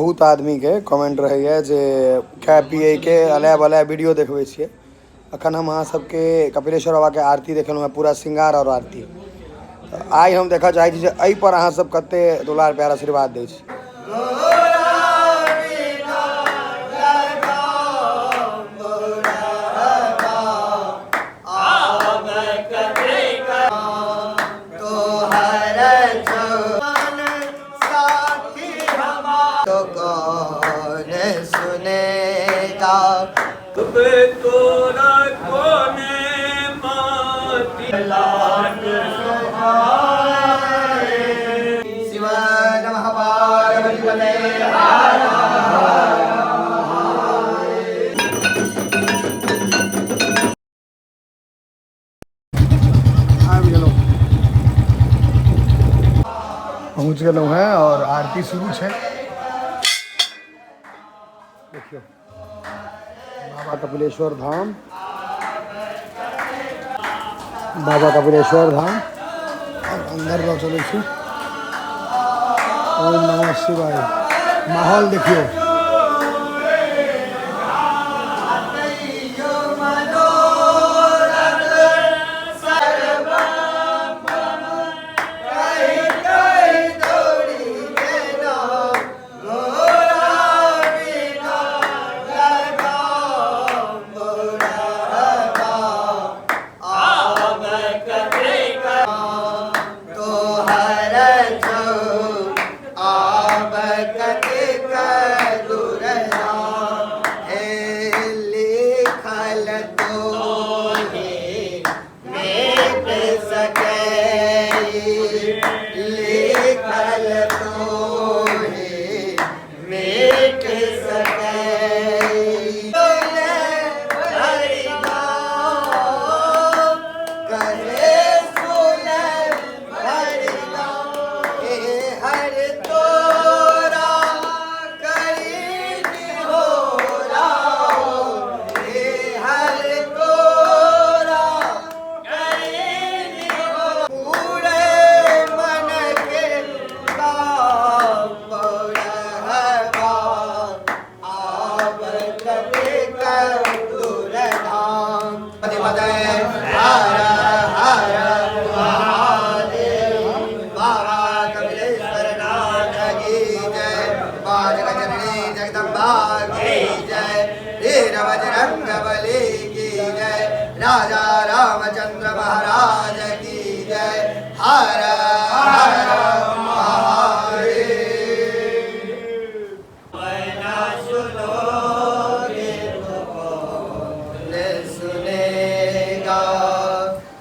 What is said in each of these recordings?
बहुत आदमीके कमेंट रहैए जे खाय पियैके अलाय बलाय वीडियो देखबै छियै। अखन हम अहाँ सबके कपिलेश्वर बाबाके आरती देखेलहुँ हेँ, पूरा श्रृंगार आओर आरती। तऽ आइ हम देखऽ चाहै छी जे एहिपर अहाँ सब कते दुलार प्यार आशीर्वाद दै छी। तो कौन सुनेगा तोरा कोने माटी शिव नमः पार्वती पते। आबि गेलहुँ, पहुँच गेलहुँ हेँ आओर आरती शुरू छै। देखियौ, बाबा कपिलेश्वर धाम, बाबा कपिलेश्वर धाम। आओर अन्दर लऽ चलै छी। ओम नमः शिवाय। माहौल देखियौ। लिखल तो मेट सकै। कहे सुन हर तोरा करी हो, हर तोरा पूरे मन के आब दूर धाम पदे हर हर महादेव। बाबा कपिलेश्वर नाथ की जय, बाजगजननी जगदम्बा की जय, वीर बजरंग बली की जय, राजा रामचंद्र महाराज की जय, हर हर महादेव। सुनेगा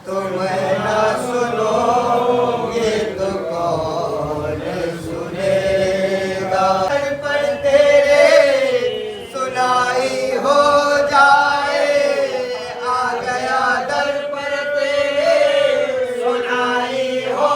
तुम न सुनोगे तो कौन सुनेगा? पर तेरे सुनाई हो जाए, आ गया दर पर तेरे सुनाई हो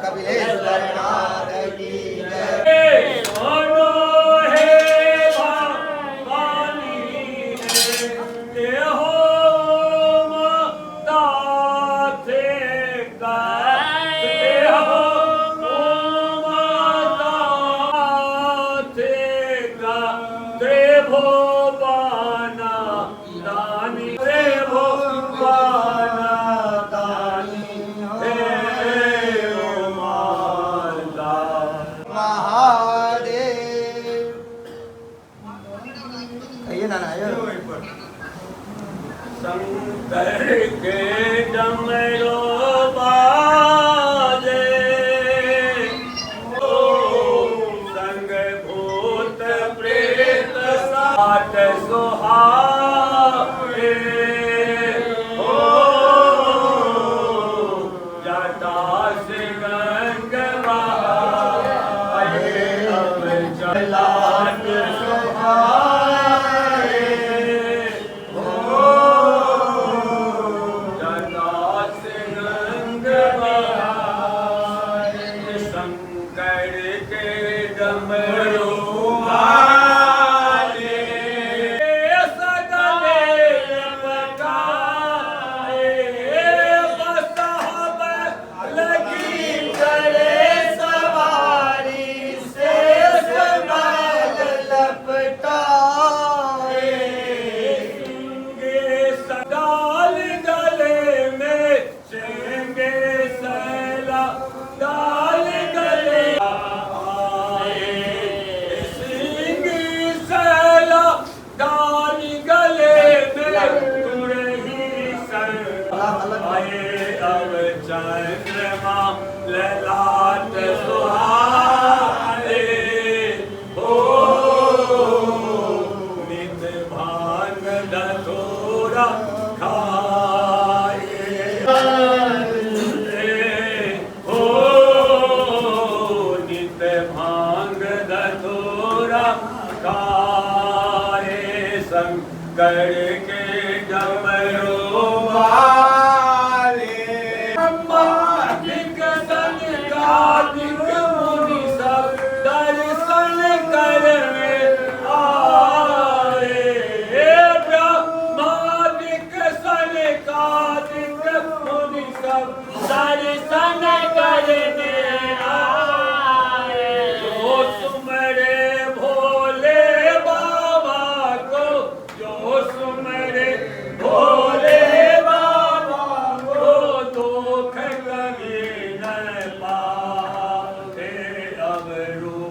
कपिलेश्वर नाथ की जय। सुनो हे भवानी हे हो माता थे का हो माता थे का त्रिभुवना दानी त्रिभुवना दानी हे माता। महादेव कहिए ना ना आयो। शंकर के डमरू बाजे ओ संग भूत प्रेत साथ सुहाए ओ जटा से गंग बहाए अब चलाट सुहाए ओ जटा से गंग बहाए शंकर के डमरू वाले सगले लपकाए बसहब लगी करे सवारी शेष माल लपटाए। सिंगे सदाल गले में सिंगे सैला डाल गले आए सिंगे सैला डाल गले में तुरही सर आए अब चंद्रमा ललाट सुहाए हो नित भांग धतूरा खाए हो नित भांग धतूरा खाए शंकर के डमरू वाले ब्रह्मादिक सनकादिक मुनि सब दर्शन करने आए ब्रह्मादिक सनकादिक मुनि सब दर्शन करने आए जो सुमरे भोले बाबा को जो सुमरे भोले बाबा को दुख कभी न पाते अब रो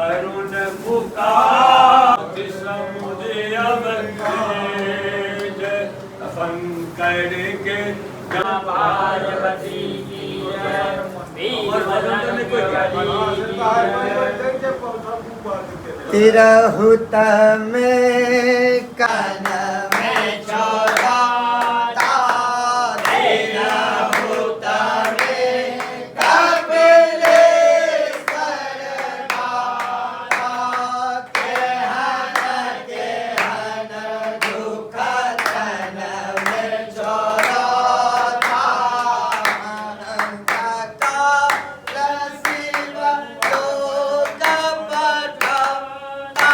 अरुण पुकार समुद्र अब तेज शंकर के पार्वती की जय, वीर बजरंग बली की जय। तिरहुत में कन में चौराता तिरहुत में कपिलेश्वर दाता केहन केहन दुख तन में चौराता काल शिव लोक पठाता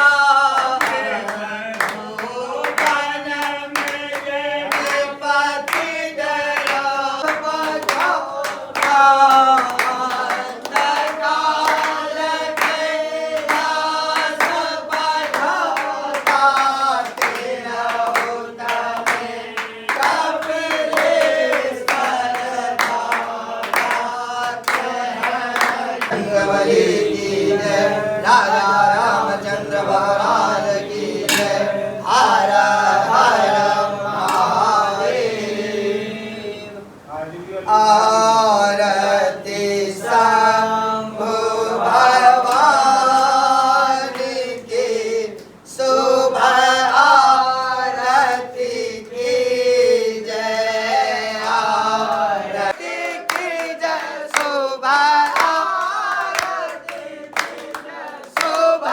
राजा रामचंद्र महाराज की जय। हर हर महादेव। आरती शंभु भवानी की शुभ आरती की जय। आरती की जय शुभ आरती की जय शुभ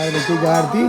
पार्वती के आरती।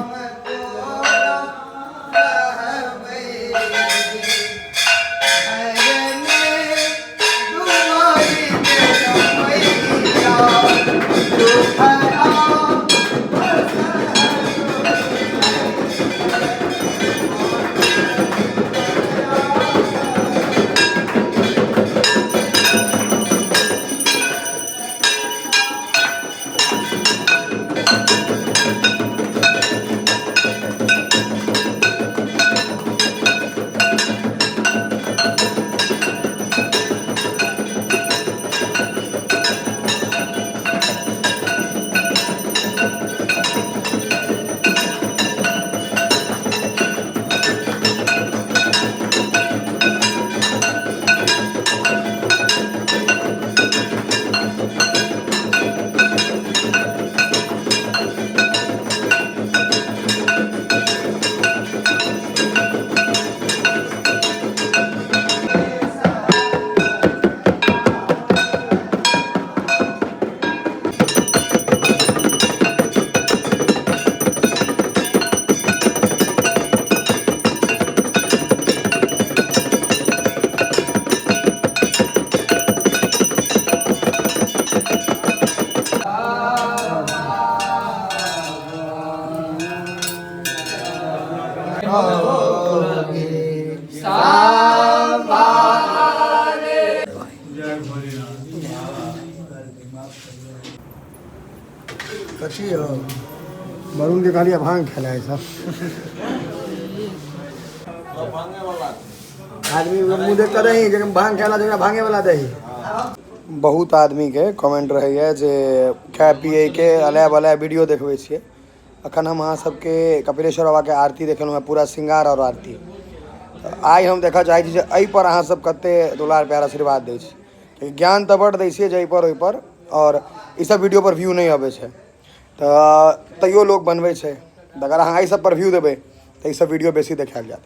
कथी हो वरुण के कहलिए भांग खेला है सब आदमी मुँह देख कऽ दही जखन भांग खेला जकरा भांगे वाला दही। बहुत आदमीके कमेंट रहैए जे खाय पियैके अलाय बलाय वीडियो देखबै छियै। अखन हम अहाँ सबके कपिलेश्वर बाबाके आरती देखेलहुँ हेँ, पूरा श्रृंगार आओर आरती। तऽ आइ हम देखऽ चाहै छी जे एहिपर अहाँ सब कते दुलार प्यार आशीर्वाद दै छी। ज्ञान तऽ बड्ड दै छियै जे एहिपर ओहिपर, आओर ईसब वीडियोपर व्यू नहि अबै छै, तऽ तैयो लोक बनबै छै। तऽ अगर अहाँ एहि सबपर व्यू देबै तऽ ईसब वीडियो बेसी देखायल जायत।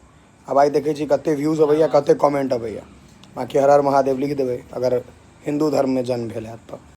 आब आइ देखै छी कते व्यूज अबैए, कते कमेंट अबैए। बाँकी हर हर महादेव लिख देबै अगर हिन्दू धर्ममे जन्म भेल हैत तऽ।